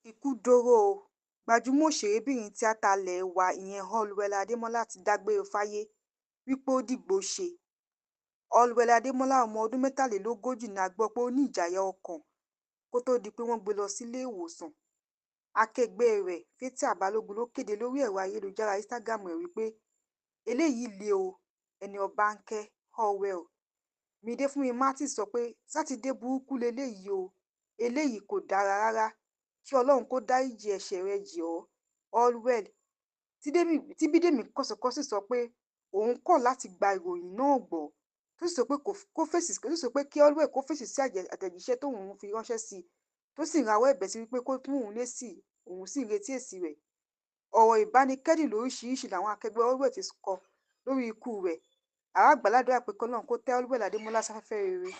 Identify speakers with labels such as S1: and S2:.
S1: Ikú dọ̀rọ̀ ó, gbajúmọ̀ òṣèré-bìnrin tíáta ilé wa ìyẹn Allwell Adémọ́lá ti dágbére fáyé wí pé ó dìgbòóṣe. Allwell Adémọ́lá, ọmọ ọdún 43, ni a gbọ́ pé ó ní ìjàyà ọkàn kó tóó di pé wọ́n gbé e lọ sílé-ìwòsàn. Akẹgbẹ́ rẹ̀ Fathia Balogun ló kéde lórí ẹ̀rọ ayélujára Instagram rẹ̀ wípé "eléyìí le o, ẹni ọba ń kẹ́ Allwell". Mide Fúnmi Martins sọ pé "sátidé burúkú lélẹ́yìí o, eléyìí kò dáa rárá, kí Ọlọ́run kó dáríjì ẹ̀ṣẹ̀ rẹ jì ọ́ Allwell". Tí Bídèmí Kòsọ́kọ́ sì sọ pé òun kọ̀ láti gba ìròyìn náà gbọ́, tó sì sọ pé kó fèsì, tó sì sọ pé kí Allwell kó fèsì sí àtẹ̀jíṣẹ́ tóun fi ránṣẹ́ sí i, tó sì ń rawọ́ ẹ̀bẹ̀ sí wípé kó fún òun lésì, òun sì ń retí èsì rẹ̀. Ọ̀rọ̀ ìbánikẹ́dùn lóríṣiríṣi làwọn akẹgbẹ́ Allwell ti kọ lórí ikú rẹ̀. Àwa gbà á ládùúrà pé kí Ọlọ́run kó tẹ́ Allwell Adémọ́lá sáfẹ́fẹ́ rere.